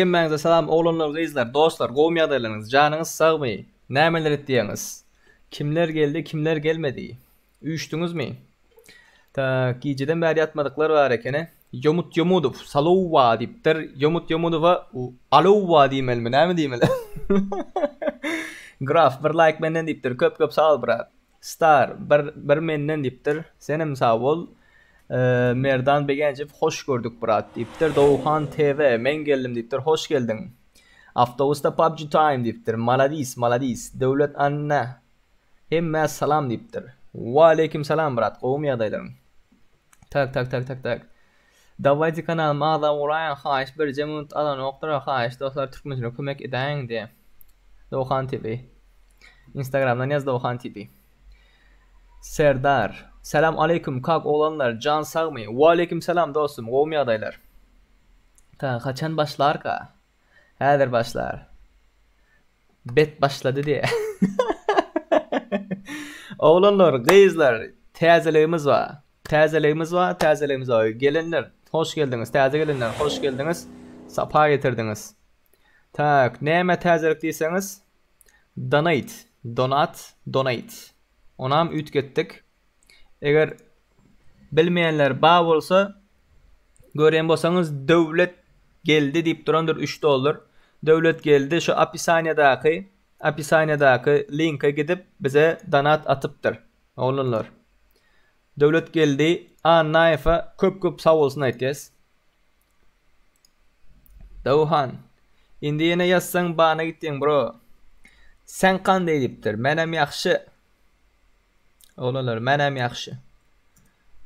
Hemmäňize salam oglanlar gyzlar dostlar gowmy ýagdaýlaryňyz janyňyz sagmy nämeler etýäňiz kimler geldi kimler gelmedi üýşdüňizmi tak gijeden bäri ýatmadyklar bar ekeni Ýomut Ýomudow salowwa diýipdir Ýomut Ýomudowa alowwa diýmelimi näme diýmeli Graf bir laýk menden diýipdir köp köp sag bol brat Star bir bir menden diýipdir. Senem sag bol. Merdan Begenjew hoş gördük brat diýipdir. Dowhan TV men geldim diýipdir. Hoş geldiň. Awtobusda PUBG time diýipdir. Maladis maladis. Döwlet Anna hemmä salam diýipdir. Waleýkim salam brat gowumy ýagdaýlaryň. Tak tak tak tak tak. Dawayte kanalyma agza bolaýyň haýyş birje minut alanokdyr haýyş dostlar türkmençilige kömek edäýiň diýe. Dowhan TV. Instagramdan ýaz Dowhan TV. Serdar. Salam aleýkum kak oglanlar jan sagmy. Waleýkim salam dostum gowumy ýagdaýlar. Ta haçan başlarka? Häzir başlar. Bet başlady diýe. Oglanlar, gyzlar, täzeligimiz bar. Täzeligimiz bar, täzeligimiz bar. Gelenler, hoş geldiňiz. Täze gelenler, hoş geldiňiz. Sapa getirdiňiz. Tak, näme täzelik diýseňiz, donate, donat, donate. Onam üýtgetdik. Eger bilmeýänler bar bolsa, görýän bolsaňyz Döwlet geldi diýip durandyr 3 dollar. Döwlet geldi şu opisaniýadaky opisaniýadaky linke gidip bize donat atypdyr. Oglanlar. Döwlet geldi Annaýewe köp köp sag bolsun aýtýas. Dawhan. Indi ýene ýazsaň bana gitýäň bro. Sen kanday diýipdir. Menem ýagşy. Oglanlar menem ýagşy.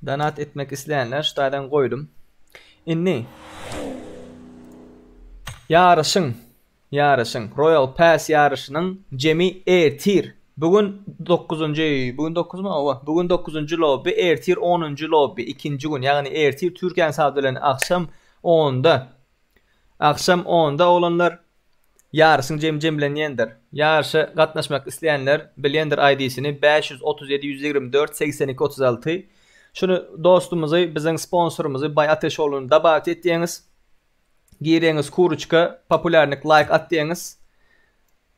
Donat etmek isleýänler şu taýdan goýdum. Indi ýaryşyň ýaryşyň Royal Pass ýaryşynyň jemi ertir. Bu gün 9-njy, bu gün 9-my? Hawa, bu gün 9-njy lobby, ertir 10-njy lobby, ikinji gün, ýagny ertir Türkiýäniň saat bilen agşam 10-da. Agşam 10-da oglanlar ýaryşyň jemi jemlenýändir. Ýaryşa gatnaşmak isleýänler bilýändir ID-sini 537 124 82 36. Şuny dostumyzy, biziň sponsorymyzy Baý Ateşogluny dabawit etýäňiz. Gireňiz kuruçka populýarnik laýk at diýeňiz.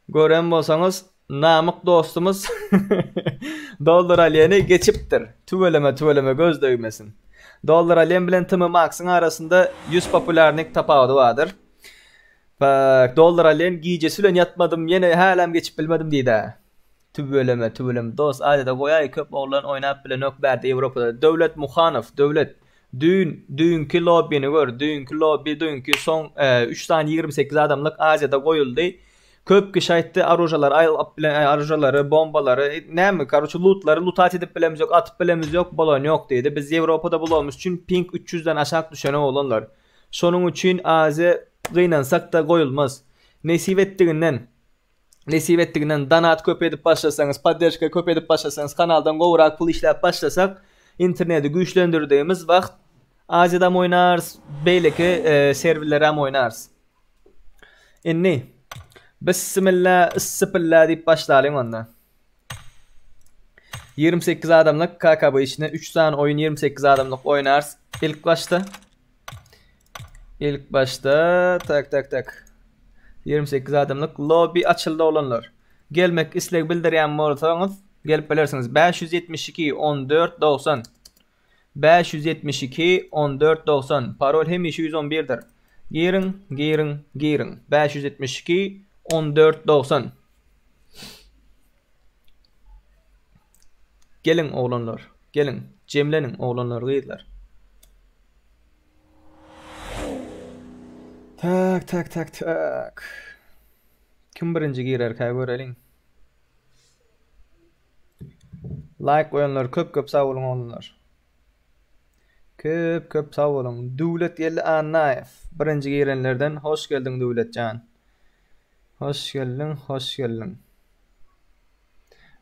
Gören bolsaňyz Namyk dostumyz Dollar Aleni geçipdir. Tüweleme tüweleme göz degmesin. Dollar Alen bilen TM Maxyň arasynda 100 populýarnik tapawudy bardyr. Bak Dollar Alen gijesi bilen ýatmadym ýene hälem geçip bilmedim diýdä. Tüweleme tüweleme dos Aziýada goýaý köp oglan oýnap bilenok bärde Ýewropada Döwlet Muhanow Döwlet düýn düýnki lobbini gör düýnki lobbi düýnki soň üç sany 28 adamlyk Aziýada goýuldy köp kişi aýtdy aružalary aýyp bilen aružalary bombalary näme karoçe lutlary lutat edip bilemiz ýok atyp bilemiz ýok bolan ýok diýdi biz Ýewropada bolanymyz üçin ping 300 den aşak düşenok oglanlar şonuň üçin Aziýa gynansakda goýulmaz nesip etdiginden Nesip etdiginden donat köp edip başlasaňyz, podderşka köp edip başlasaňyz, kanaldan gowrak pul işläp başlasak, interneti güýçlendirdigimiz wagt Aziýadam oýnarys, beýleki e, serwerlerem oýnarys. Indi Bismillah, issipilla diýip başlalyň onda. 28 adamlyk KKB içinde 3 sany oýun 28 adamlyk oýnarys ilk başda. İlk başda tak tak tak. 28 adamlyk lobby açyldy oglanlar. Gelmek isleg bildirýän bolsaňyz gelip bilersiňiz. 572 14 90 572 14 90 Parol hemişe 111-dir. Giriň, giriň, giriň. 572 14 90 Geliň oglanlar, geliň, jemleniň oglanlar, gyzlar. Tak, tak, tak, tak. Kim birinji girerkä göreliň. Like goýanlar köp köp sag boluň oglanlar. Köp köp sag boluň. Döwletgeldi Annaýew birinji girenlerden hoş geldiň Döwletjan. Hoş geldiň, hoş geldiň.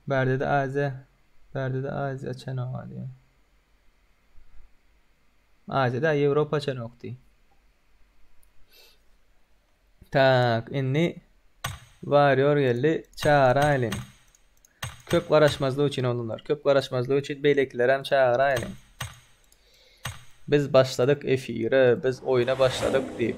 Bärde-de Aziýa, bärde-de Aziýa çenok diýýär. Aziýada Ýewropa çenok diý. Tak, indi Warrior geldi. Çagyraýlyň. Köp garaşmazlyk üçin oglanlar. Köp garaşmazlyk üçin beýlekilerem çagyraýlyň. Biz başladyk efire, biz oýuna başladyk diýip.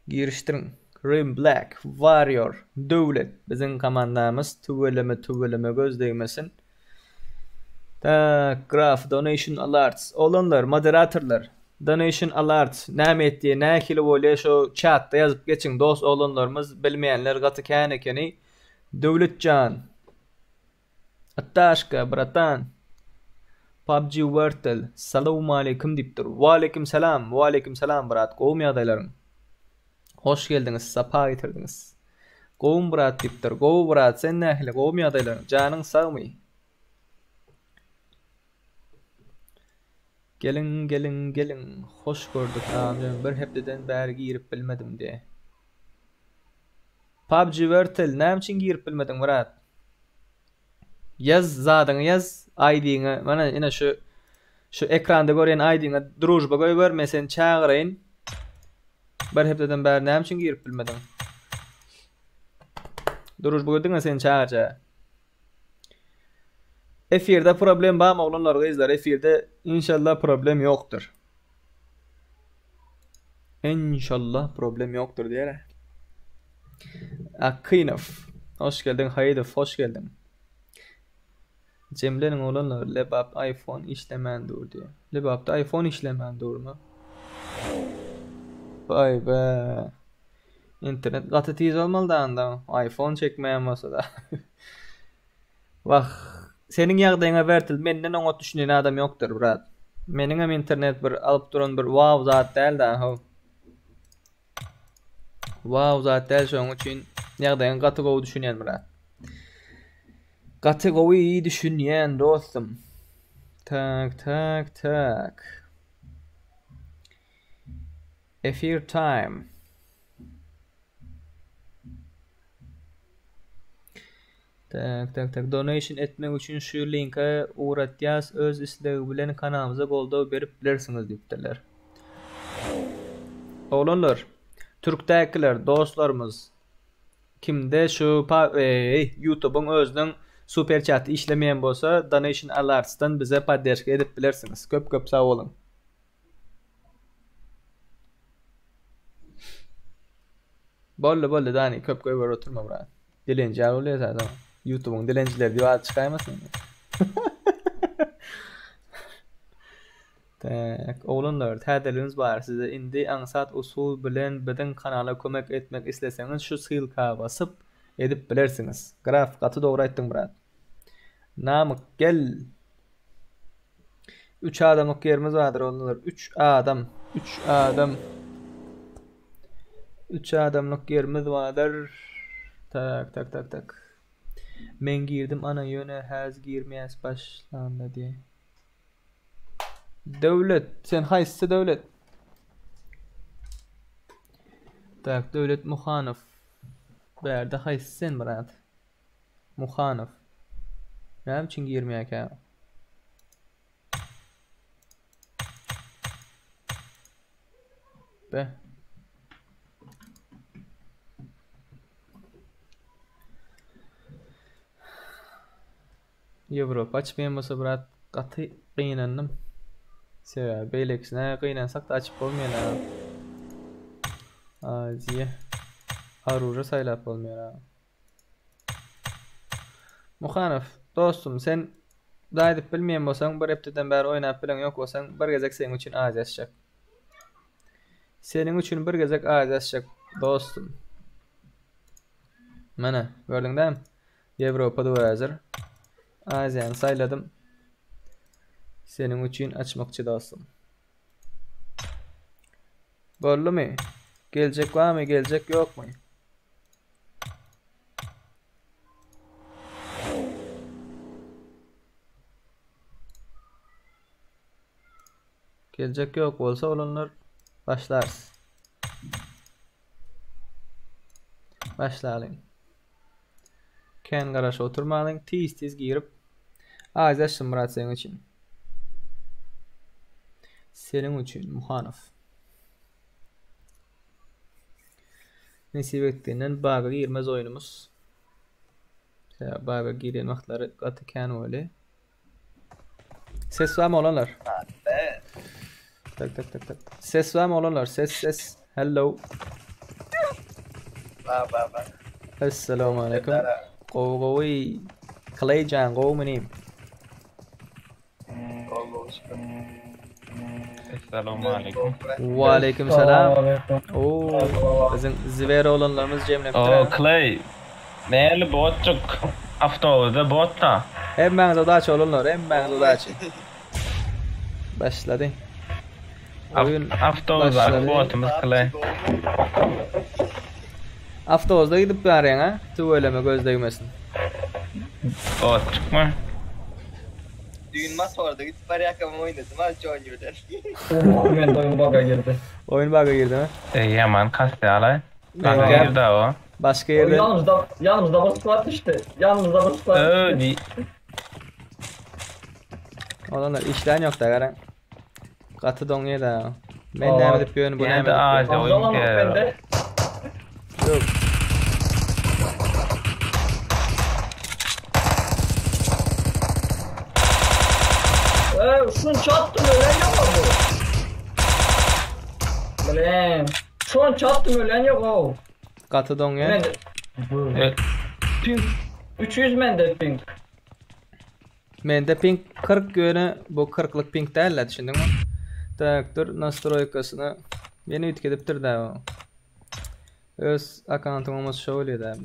Girişdiriň. Rim Black, Warrior, Döwlet biziň komandamyz tüweleme tüweleme göz degmesin. Tak, Graf, Donation Alerts. Oglanlar, moderatorlar, Donation Alerts näme etýär, nähili bolýar şo çatda ýazyp geçiň dost oglanlarymyz bilmeýänler gaty kän ekeni. Döwletjan. Atdaşka bratan. PUBG Wertel Salowmaleýkim diýipdir. Waleýkim salam, waleýkim salam brat, gowumy ýagdaýlaryň? Hoş geldiňiz, sapa getirdiňiz. Gowumy brat diýipdir. Gowy brat, sen nähili, gowumy ýagdaýlaryň? Janyň sagmy? Geliň, geliň, geliň. Hoş gördük agam, bir hepdeden bäri girip bilmedim diýe. PUBG Wertel näme üçin girip bilmediň brat? Ýaz zadyňy ýaz ID-ňe mana ine şu şu ekranda görýän ID-ňe družba goýber men seni çagyraýyn. Bir hepdeden bäri näme üçin girip bilmediň? Družba goý diňe seni çagyrja. Efirde problem barmy oglanlar gyzlar efirde inşallah problem ýokdur. Enşallah problem ýokdur diýer. Akynow. Hoş geldiň Haýydow, hoş geldiň. Jemleniň oglanlar, Lebap iPhone işlemän dur diýýär. Lebapda iPhone işlemän durmy? Baý be. Internet gaty tiz bolmaly da onda. iPhone çekmeýän bolsa-da. Wah, seniň ýagdaýyňa Wertil menden oňat düşünen adam ýokdur, brat. Meniňem internet bir alyp duran bir wow zat däl-dä, how. Wow zat däl şonuň üçin ýagdaýyňa gaty gowy düşünýän, brat. Gaty gowy düşünýän dostum. Tak, tak, tak. Efir time. Tak tak tak donation etmek üçin şu linke ugratýas öz islegi bilen kanalymyza goldaw berip bilersiňiz diýipdirler. Oglanlar türkdäkiler dostlarymyz kimde şu eý ýutubyň özüniň super çaty işlemeýän bolsa donation alertsdan bize podderşka edip bilersiňiz. Köp köp sag boluň. Boldy boldy Dani köp goýberip oturma brat. Dilenji ýaly bolýar zaten. Youtube'yň dilenjileri diýip ady çykaýmasyn. Tak, oglanlar, täzeligimiz bar. Size indi aňsat usul bilen biziň kanala kömek etmek isleseňiz şu ssylka basyp edip bilersiňiz. Graf, gaty dogry aýtdyň brat. Namyk gel. Üç adamlyk ýerimiz bardyr oglanlar. Üç adam. Üç adam. Üç adamlyk ýerimiz bardyr. Tak, tak, tak, tak. Men girdim ana ýöne häz girmeýäs başlanda diýe. Döwlet, sen haýsy döwlet? Tak, Döwlet Muhanow. Bärde haýsy sen brat? Muhanow. Näme üçin girmeýärkä? Be. Ýewropa açmaýan bolsa brat gaty gynandym. Sebäbi beýlekisine gynansak-da açyp bolmaýar. Aziýa. Aruža saýlap bolmaýar. Muhanow, dostum, sen gaýdyp bilmeýän bolsaň, bir hepdeden bäri oýnap bileň ýok bolsaň, bir gezek seniň üçin Aziýa açjak. Seniň üçin bir gezek Aziýa açjak, dostum. Mana, gördüň dämi? Ýewropa dur häzir. Aziýany saýladym. Seniň üçin açmakçy dostum. Boldumy? Geljek barmy, geljek ýokmy? Geljek ýok bolsa olanlar başlarys. Başlalyň. Kän garaşyp oturmalyň, tiz-tiz girip Aziýa açdym Myrat seniň üçin. Seniň üçin Muhanow. Nesip etdiginden baga girmez oýnumyz. Sebäbi baga girýän wagtlary gaty kän boldy. Ses barmy oglanlar? Tak tak tak tak. Ses barmy oglanlar? Ses ses. Hello. Ba ba ba. Assalamu aleýkum. Gowy gowy. Clay jan gowumy inim? Gowy gowy şükür. Essalamu aleýkum. Waleýkim salam. Oo, biziň zwer oglanlarymyz jemlenipdir. Oo, Clay. Näli botjuk? Awtobusda bot-da. Hemmäňize udaçi oglanlar, hemmäňize udaçi. Başlady. Oýun Awtobusdaky başlady. botumyz Clay. Awtobusda gidip barýaň a? Tüweleme göz degmesin. Botjukmy? Düýn motorda gidip barýarkam oýnadym az Johnny bilen. Men oýun baga girdi. Oýun baga girdimi? Eý ýaman kasýalaý. Baga Meňkem girdi o. başga ýerden Ýanymyzda ýanymyzda bir squad düşdi. Ýanymyzda bir squad Öö düşdi. di. Olanlar işlän ýok-da garaň. Gaty doňýar-da. Men näme edip ýörün, bu näme Ýene-de edip ýör? Aziýa oýun Hamzalan ok diýer. bende. Ýok. Eee şunça attım ölen yok bu. Bilen. Şunça attım ölen yok o. Gaty doňýar. Men ping 300 mende ping. Mende ping 40 ýöne bu 40-lyk ping däl-de düşündiňmi? Tak dur nastroýkasyny ýene üýtgedipdir-dä o. Öz akkauntyň bolmasa şo bolýar-da bu.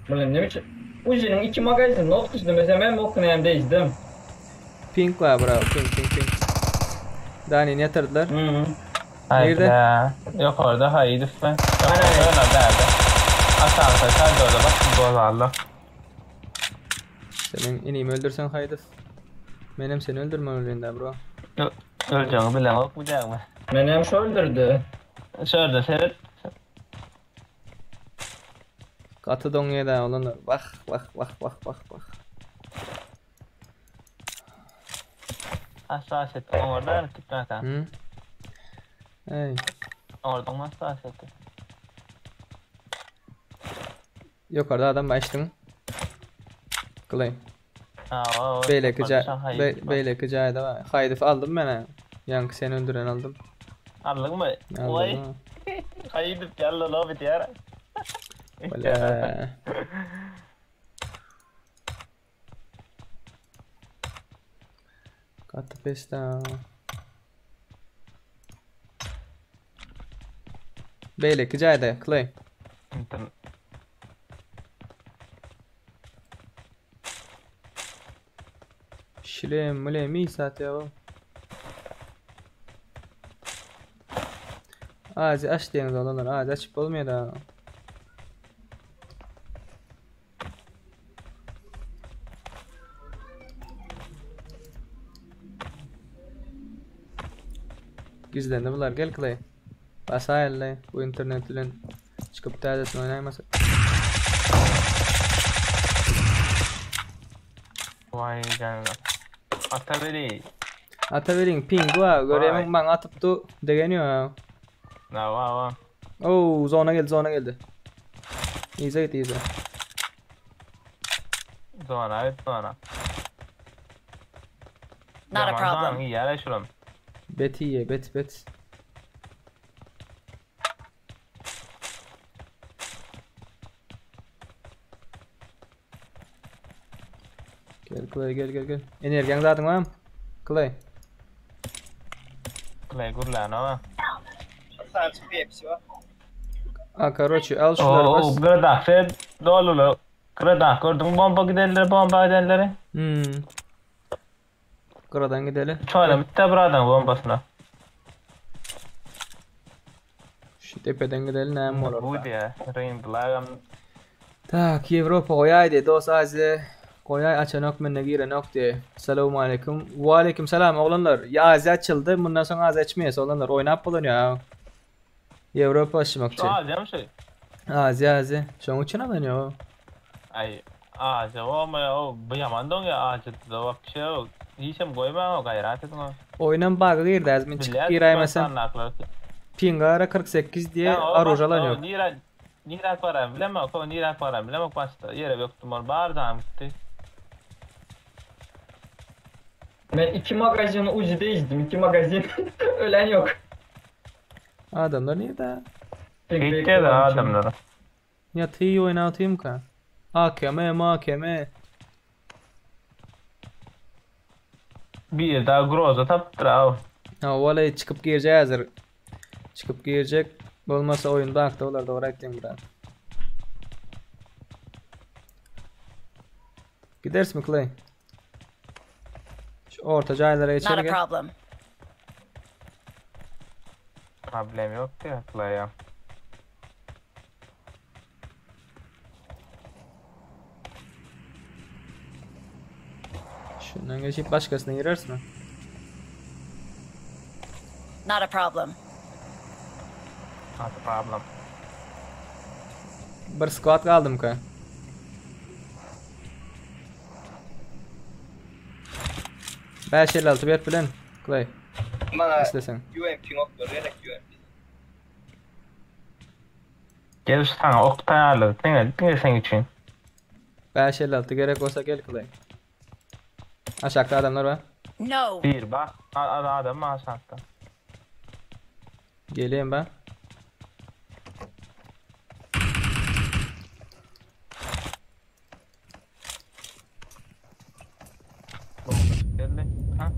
Bilen ne biçim? Uzi'nin iki magazin not kısmı mesela ben okunu hem de izledim. Ping bar bravo ping ping ping. Dani ýatyrdylar. Hı -hı. Nirde? Haýda. Ýokarda haýydyp ben. Aynen. Ýokarda bärde. Aşağıda koridorda bak bozarlar. Senin inimi öldürsen haýdyf. Menem seni öldürmem öldürende bro. Öleceğini bilen ok bu mi? Beni hem şu öldürdü. Şurada seyret. Gaty doňýar-da oglanlar. Wah wah wah wah wah wah. Hassasiyet orada tutma Hı? Ey. Oradan hassasiyeti. Ýokarda adam bar eşitdiňmi? Clay. Ha o. Beýleki jaý beýleki jaýda bar. Haýdyf aldym men ha. Ýaňky seni öldüren aldym. Aldın mı? Vay. Aldym. Haýydyp ýalla lobi diýär. Bile. Gaty pes da. Beýleki jaýda Clay. Şilem mülem iyi saat ya. Ağacı aç diýeniz olanlar ağacı açıp bolmaýar da. Gizlendi bular gel Clay. Basaýaly bu internet bilen çykyp täzesini oýnaýmasa. Vay canına. Ataberi. Ata beriň ping wa görýämiň Vay. maňa atyp du degeni ýok. Na va va. Oo zona geldi zona geldi. Iza git iza. Zona evet zona. Not a problem. İyi yere şuram. Bet iyi bet bet. Gel Clay gel gel gel. Energiýaň zaten var mı? Clay. Clay gurlan ama. Sen hepsi var. A karoçi al şunları Oo bas. gırdak sen dolu Gırdak gördün bomba giderleri bomba giderleri. Hmm. Kıradan gidelim. Çoğla bitti buradan bombasına. Şu tepeden gidelim ne olur. Bu diye. Rain Tak Ýewropa goýaýdy dost Aziýa goýaý açanok menne girenok diýe. Assalamu aleýkum. Wa aleýkum salam oglanlar. Ya Aziýa açyldy. Bundan soň Aziýa açmaýas oglanlar. Oýnap bolan ya. Ýewropa açmakçy. Şu Aziýa mı şey? Aziýa Aziýa. Şoň üçin alan ýok. Ay Aziýa olmaya o bu yaman don ya Aziýa da vapşe o. Hiç hem goýma o gaýrat edin o. Oýnam bagy girdi azmin çykyp giräýmesem. Pingara 48 diýe arujalan ýok. Nira Nira param bileme o Nira param bileme başta yere yoktum or bardan gitti. Ben iki magazin Uzi'de izledim. İki magazin. ölen yok. Adamlar nirde? Gitdi adamlar. Ýaty oýnatymka. AKM, MAKM. Bir daha groza tapdyr aw. Ha, walay çykyp girjek häzir. Çykyp girjek. Bolmasa oýun bakda bolar dogry aýtdyň brat. Gidersmi Clay? Şu orta jaýlara Not a geçeli gel. problem. Problem yok diye ya. Şundan geçip başkasına girersmi? Not a problem. Not a problem. Bir squad galdymka? 556 berip bilen Clay Bana islesen. UMP oklar gerek UMP. Gel sana ok tayarladı. Diňe diňe sen için. 556 gerek bolsa gel Clay. Aşağıda adamlar var. No. Bir bak adam aşağıda. Geleyim ben. Geldi. Ha?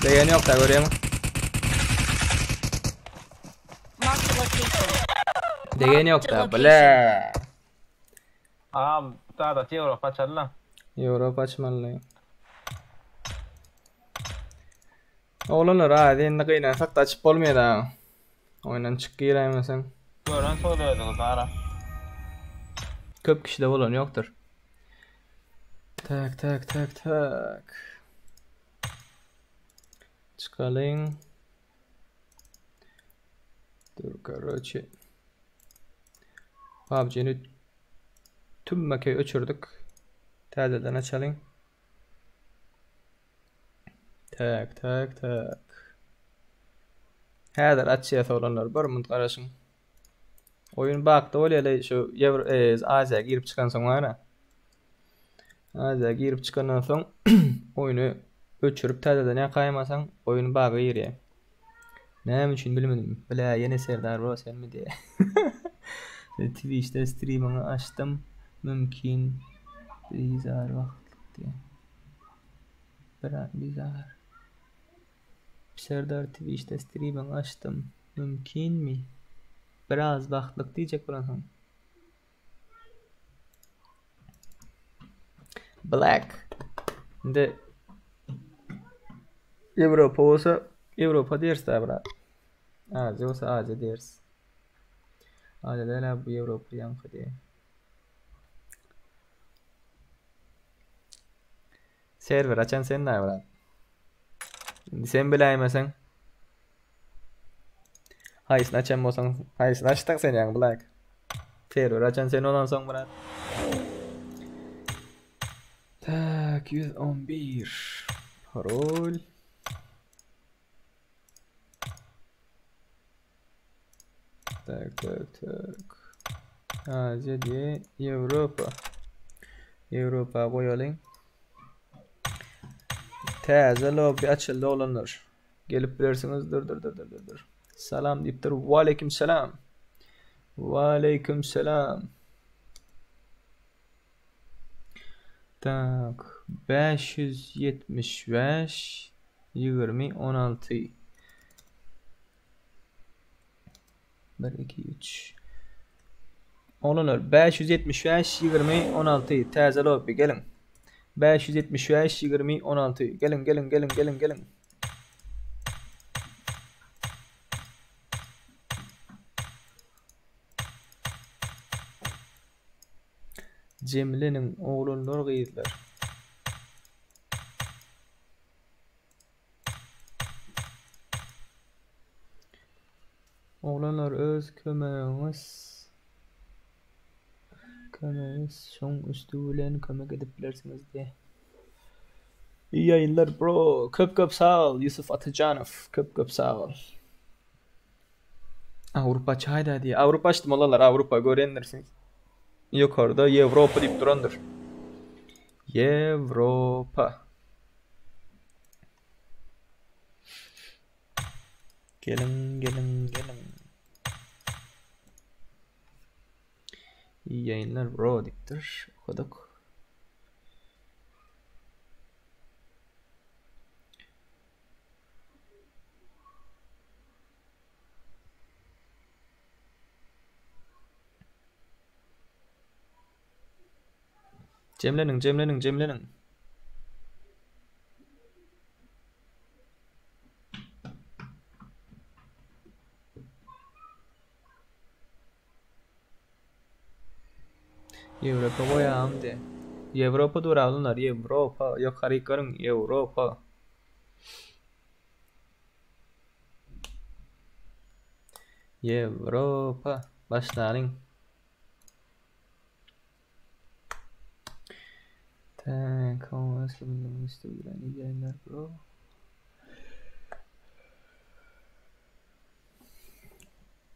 Degeni yok da görüyor musun? Mark the location. Degeni yok da bile. Ağam daha da Avrupa açalım. Ýewropa açmaly. Oglanlar hadi indi gynansak da açyp bolmaýar da. Oýundan çyk giräýmeseň. Gören soruyordu ara. Köp kişide bolan ýokdur. Tak tak tak tak. Çykalyň. Dur короче. PUBG'ni tüm meke öçürdük. Täzeden açalyň. Tak tak tak. Häzir açýas oglanlar bir munt garaşyň. Oýun bakda bolýar şu Ýewro e, Aziýa girip çykan soň bar. Aziýa girip çykandan soň oýunu öçürip täzeden ýakaýmasaň oýun baga girýär. Näme üçin bilmedim. Bile ýene Serdar bro senmi diýe. Twitch'te streamini açtym. Mümkin bizar wagtlyk diýe. Bir bizar. Serdar Twitch'te streamini açtym. Mümkinmi? Biraz wagtlyk diýjek bolansoň. Black. Indi Ýewropa bolsa Ýewropa diýeriz da brat. Aziýa bolsa Aziýa diýeriz. Aziýa däl bu Ýewropa ýaňky diýe. Server açan sen da brat. Indi sen biläýmeseň. Haýsyny açan bolsaň, haýsyny açdyk sen ýaňy Black. Server açan sen bolansoň brat. Tak 111. Parol. Tak tak tak. Aziýa diýe Ýewropa. Ýewropa goýalyň. Täze lobby açyldy oglanlar. Gelip bilersiňiz. Dur dur dur dur dur dur. Salam diýipdir. Waleýkim selam. Waleýkim selam. Tak 575 20 16 1 2 3 Oglanlar 575 20 16 täze lobby geliň. 575 20 16 geliň geliň geliň geliň geliň. Jemleniň oglanlar gyzlar. Oglanlar öz kömegiňiz kömegiňiz şoň üstü bilen kömek edip bilersiňiz diýe. İyi yayınlar bro. Köp köp sag ol Yusuf Atajanov. Köp köp sag ol. Avrupa çayda diye. Avrupa açtım olalar Avrupa görendirsiniz. Yukarıda Ýewropa diýip durandyr. Ýewropa. Geliň, geliň, geliň. İyi yayınlar bro dipdir. Okuduk. Jemleniň, jemleniň, jemleniň. Ýewropa goýam de. Ýewropa dur alynlar, Ýewropa, ýokaryk görüň, Ýewropa. Ýewropa, başlalyň. Tak, bro.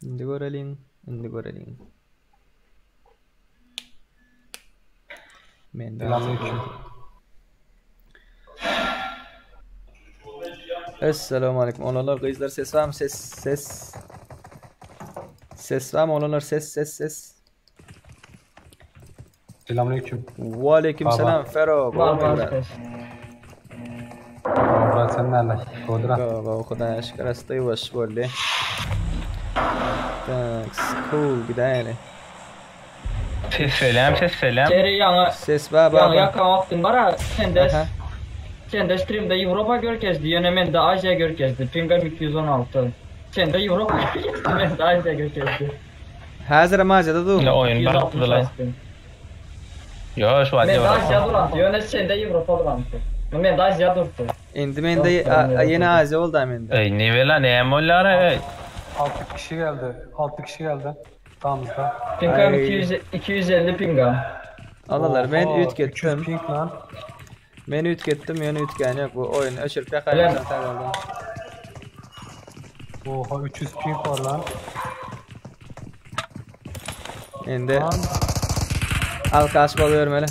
Indi göreliň, indi göreliň. Men Esselamu aleyküm. Olanlar gyzlar ses var mı? Ses ses. Ses var mı? Olanlar ses ses ses. Selamünaleyküm. Ve aleyküm selam Fero. Var var ses. Murat sen nerede? Kodra. Go go Hudaýa şükür asty ýuwaş boldy. Thanks. Cool gidäýeli. Ses selam ses selam. Jerry ýaňy Ses ba ba ýaňy ba. ýakan wagtym bar ha sende Aha. sende streamde Ýewropa görkezdi ýöne mende Aziýa görkezdi. Pingam 216. Sende Ýewropa görkezdi mende Aziýa görkezdi. Häzir hem Aziýada Ne dur. oyun 260 baktılar. açtım. Yo şu an Mende Aziýa Avrupa. durandy ýöne sende Ýewropa durandy. Mende Aziýa durdy. Indi mende ýene Aziýa boldy mende. Ey ne vela ne mollara ey. 6 kişi geldi. 6 kişi geldi. Tamamızda. Pingam Ay. 200 250 pingam. Alalar men Oha, üýtgetdim. 300 ping lan. Men üýtgetdim, ýöne üýtgän ýok bu oýun. Öçürip Bilen. ýakaýmasan täzeden. Oha 300 ping var lan. Indi Lan. alkaş bolup ýörmeli.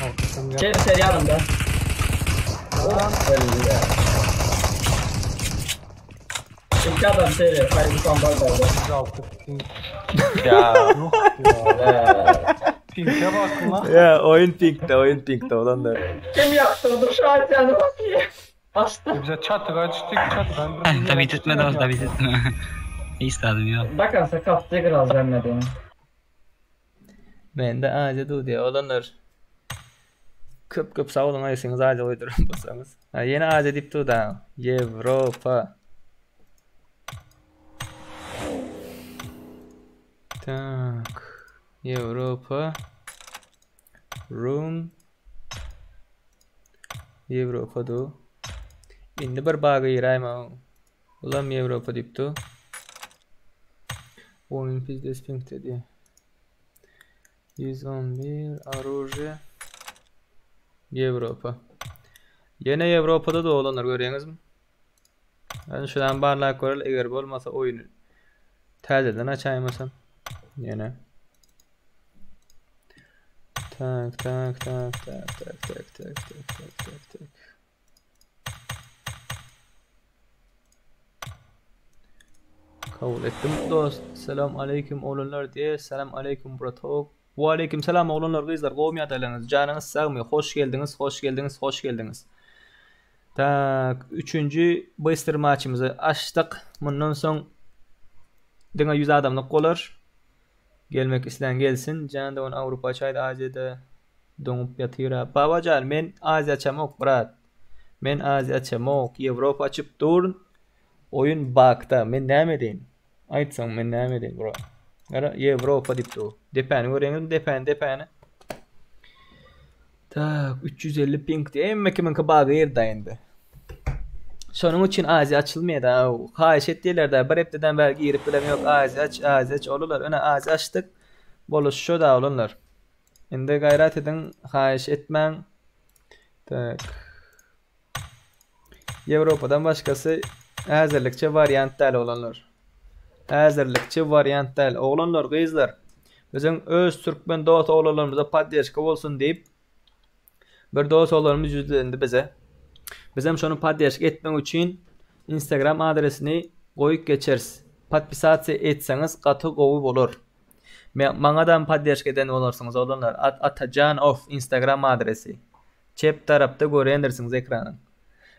Alkışım gel. Jerry seri yanımda. Oh, İki adam seri. Hayır bu sandal kaldı. 106 ping. Ya Yok ya. Ping'e bak lan. Ya oyun pinkde, oyun pinkde olanlar. Kim yaptırdı şu an canı bakayım. Bastı. Bize çatığa düştük çatıdan. Tabii tutmadı o tabii tutmadı. İstedim ya. Bakarsa kaptı biraz vermedi. Mende Aziýa dur diýär olanlar. Köp köp sag boluň aýsyňyz Aziýa goýduran bolsaňyz. Ha, ýene Aziýa diýip dur da. Ýewropa. Tak. Ýewropa. Rum. Ýewropa du. Indi bir baga giräýme. Ulam Ýewropa diýip dur. Oyun pizdes pink dedi. 111 orужие Ýewropa. Ýene Ýewropada da olanlar görýäňizmi? Yani şudan barlap görel eger bolmasa oýuny täzeden açaýmasam. Ýene. Tak tak tak tak tak tak tak tak tak tak tak. Kabul etdim dost. Selam aleyküm oglanlar diye. Selam aleyküm bratok. Ve aleyküm selam oglanlar gyzlar. Gowmy ýagdaýlaryňyz? Janyňyz sagmy? Hoş geldiňiz, hoş geldiňiz, hoş geldiňiz. Tak, üçünji Bester maçymyzy açdyk. Mundan soň diňe 100 adamlyk bolar. Gelmek islän gelsin. Jan dogan Avrupa açaýdy, Aziýada doňup ýatyr. Babajan, men Aziýa açamok, brat. Men Aziýa açamok. Ýewropa açyp dur. Oýun bakda. Men näme edeýin? Aýtsaň men näme edeýin, bro? Gara Ýewropa diýip dur. Depäni görýäňizmi? Depäni, depäni. Tak, 350 ping diýe. Hemme kimiňki bagy ýerde indi. Şonuň üçin Aziýa açylmaýar da. Haýyş etdiler da bir hepdeden bäri girip bilem ýok. Aziýa aç, Aziýa aç olular. Öne Aziýa açdyk. Boluş şo da olanlar. Indi gaýrat ediň, haýyş etmäň. Tak. Ýewropadan başkasy häzirlikçe wariant däl oglanlar. Häzirlikçe wariant däl. Oglanlar, gyzlar. Biziň öz türkmen dost oglanlarymyza poddeşka bolsun diýip bir dost oglanymyz ýüzlendi bize. Bizem şony podderşka etmek üçin Instagram adresini goýup geçeris. Podpisasiýa etseňiz gaty gowy bolar. Maňadam podderşka eden bolarsyňyz oglanlar. Atajanow Instagram adresi. Çep tarapda görýändirsiňiz ekranyň.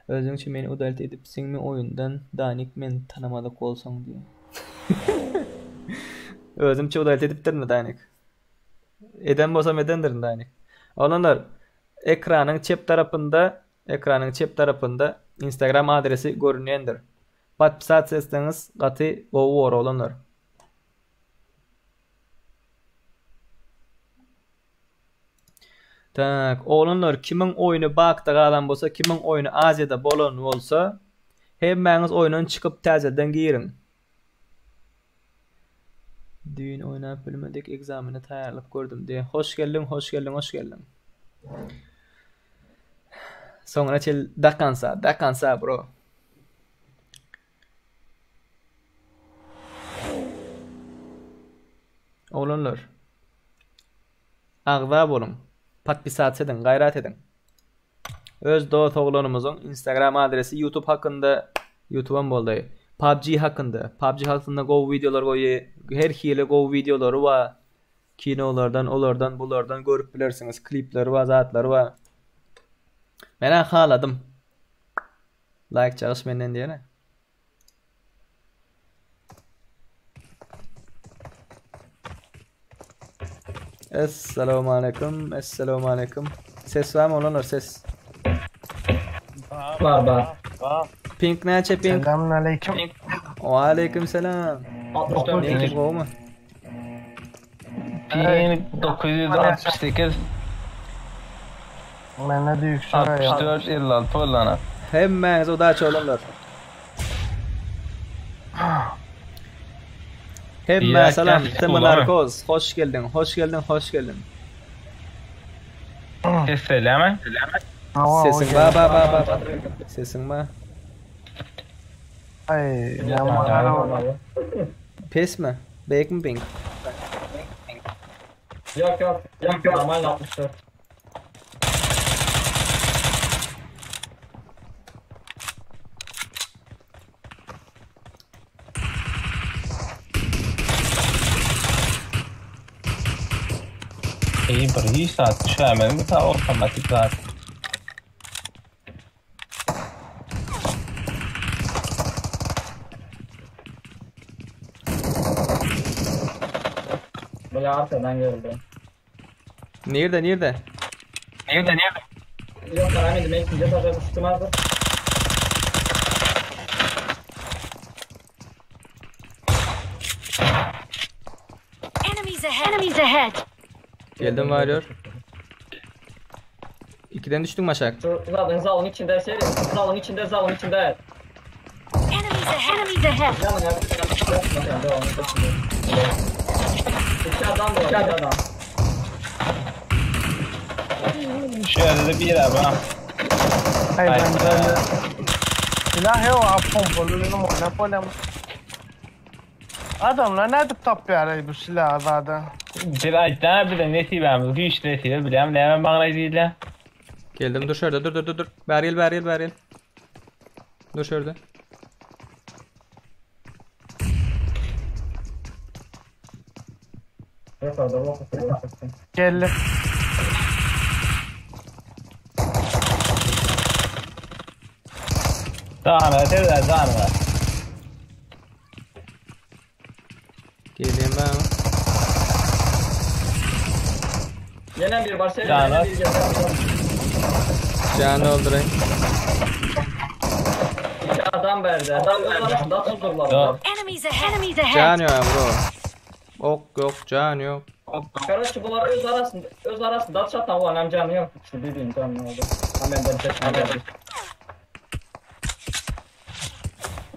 Özüňçe meni udalit edipsiňmi oýundan Danik meni tanamadyk bolsaň diýýär. Özümçe udalit edipdirinmi Danik? Eden bolsam edendirin Danik. Oglanlar ekranyň çep tarapynda ekranyň çep tarapynda Instagram adresi görünýändir. Podpisasiýa etseňiz gaty gowy bor oglanlar. Tak, oglanlar kimiň oýny bakda galan bolsa, kimiň oýny Aziýada bolan bolsa, hemmäňiz oýundan çykyp täzeden giriň. Düýn oýnap bilmedik, ekzamene taýýarlyk gördüm diýe. Hoş geldiň, hoş geldiň, hoş geldiň. Soňuna çel dakansa, dakansa bro. Oglanlar. Agza boluň. Podpisatsa ediň, gaýrat ediň. Öz dos oglanymyzyň Instagram adresi YouTube hakynda YouTube'am boldy. PUBG hakynda. PUBG hakynda gowy wideolar goýy. Her hili gowy wideolary bar. Kinolardan, olardan, bulardan görüp bilersiňiz. Klipleri bar, zatlary bar. Men-ä haladym. Like çalyş menden diýene. Esselamu aleyküm, esselamu aleyküm. Ses var mı olanlar ses? Bar bar. Pink näçe pink? Selamun aleyküm. Wa aleyküm selam. 64. Neydi gowy mu? 1968 Mende de yüksek ya. 64 56 bollana. Hemmäňize udaça olanlar. Hemmä Ýa, salam. ýa, Tm ulan. Narkoz. Hoş geldiň, hoş geldiň, hoş geldiň. Ses söyleme. Hava, Sesiň ba ba ba ba. ba. Sesiň ba. Ay, yaman. Pes mi? Beýik mi pink? Yok yok. Yok yok. Normal 64. İyi bir hiç saat düşemedim. Bu ta otomatik zaten. Böyle arkadan geldi. Nirde, nirde? Yok ben dedim ikinci etaja düştüm abi. Enemies ahead. Enemies ahead. Geldim varıyor. İkiden düştün mü aşağı? Şu zaten zalın içinde seri. Zalın içinde zalın içinde. Enemies ahead. Enemies ahead. Yanın ya. İki adam var. İki adam. Şöyle de bir abi ha. Ay ben Ay, böyle. Silah yok ha pompalı monopol ama. Adamlar ne edip tapıyor bu silahı zaten. Bir aydan bir de nesibemiz güçlü nesibe bilem ne hemen bana değil Geldim dur şurada dur dur dur dur. Ber gel ber gel ber gel. Dur şurada. Yok orada bak. Geldi. Dana tezler dana. Geleyim ben. Yine bir var seri. Canan. Yine bir geldi. Canı doldurayım. İki adam verdi. Adam verdi. Tuzdurlar. Yok. Enemies ahead. Enemies ahead. Can yok bro. Ok yok can yok. Короче, bular öz arasında öz arasında çatan var hem canı yok. İşte dediğim canı oldu. Hemen ben çekmem geldi.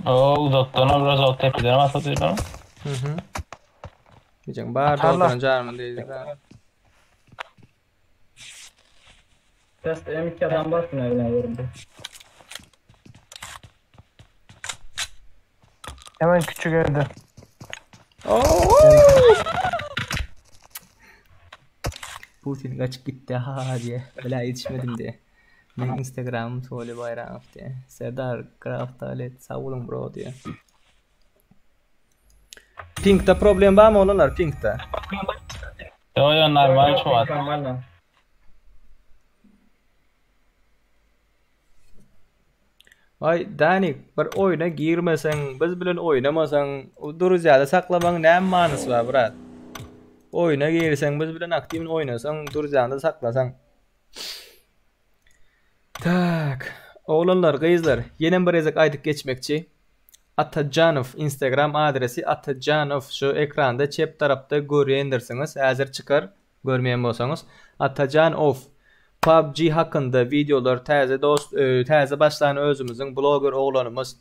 Oo uzaktan biraz alt tepeden ama satıyor bana. Hı hı. Diyeceğim bar Atarlar. doldurun canımı değil. Test M2 adam var nereden göründü. Hemen küçük evde. Putin kaçıp gitti ha ha diye. Bela yetişmedim diye. Meň instagramym Soli Baýramow diýe. Serdar Graf Talet sag boluň bro diýe. Pinkda problem barmy oglanlar pinkda? Yo yo normal şu wagt. Normalno. Aý Danik bir oýuna girmeseň biz bilen oýnamasaň druzyada saklamagyň näme manysy bar brat? Oýuna girseň biz bilen aktiwny oýnasaň druzyanda saklasaň. Tak. Oglanlar, gyzlar, ýenem bir gezek aýdyp geçmekçi. Atajanow Instagram adresi Atajanow şu ekranda çep tarapda görýändirsiňiz. Häzir çykar, görmeýän bolsaňyz. Atajanow PUBG hakynda wideolar täze dost, e, täze başlan özümiziň bloger oglanymyz.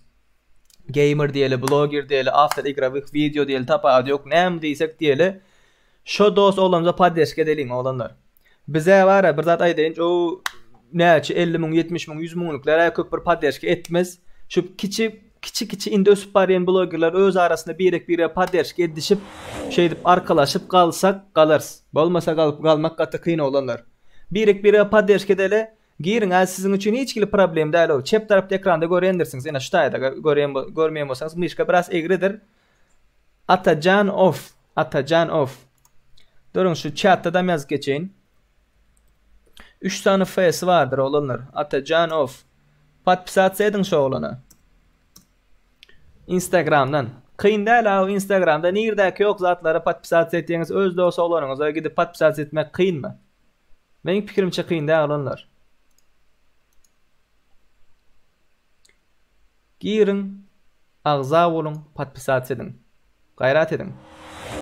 Gamer diýeli, bloger diýeli, awtor igrovih wideo diýeli, tapawudy ýok. Näme diýsek diýeli. Şo dost oglanymyza podderşka edeliň oglanlar. Bizä bara bir zat aýdaýyn o näçe 50 müň 70 müň 100 müňlükler köp bir podderşka etmez. Şu kiçi kiçi kiçi indi ösüp barýan blogerler öz arasynda birek birege podderşka edişip şeýdip arkalaşyp galsak galarys. Bolmasa galyp galmak gaty kyn oglanlar. Birek birege podderşka edeli. Giriň a siziň üçin hiç hili problem däl o çep tarapda ekranda görýändirsiňiz ene şu taýda görýän görmeýän bolsaňyz myşka biraz egridir. Atajan off Atajan off. Duruň şu çatdadam ýazyp geçeýin. 3 sany F-si bardyr oglanlar. Atajan off. Podpisatsa ediň şu oglana. Instagramdan. Kyn däl aw Instagramda nirdäki ýok zatlara podpisatsa etýäňiz öz dos oglanyňyza gidip podpisatsa etmek kynmy? Meniň pikirimçe kyn däl oglanlar. Giriň, agza boluň, podpisatsa ediň. Gaýrat ediň.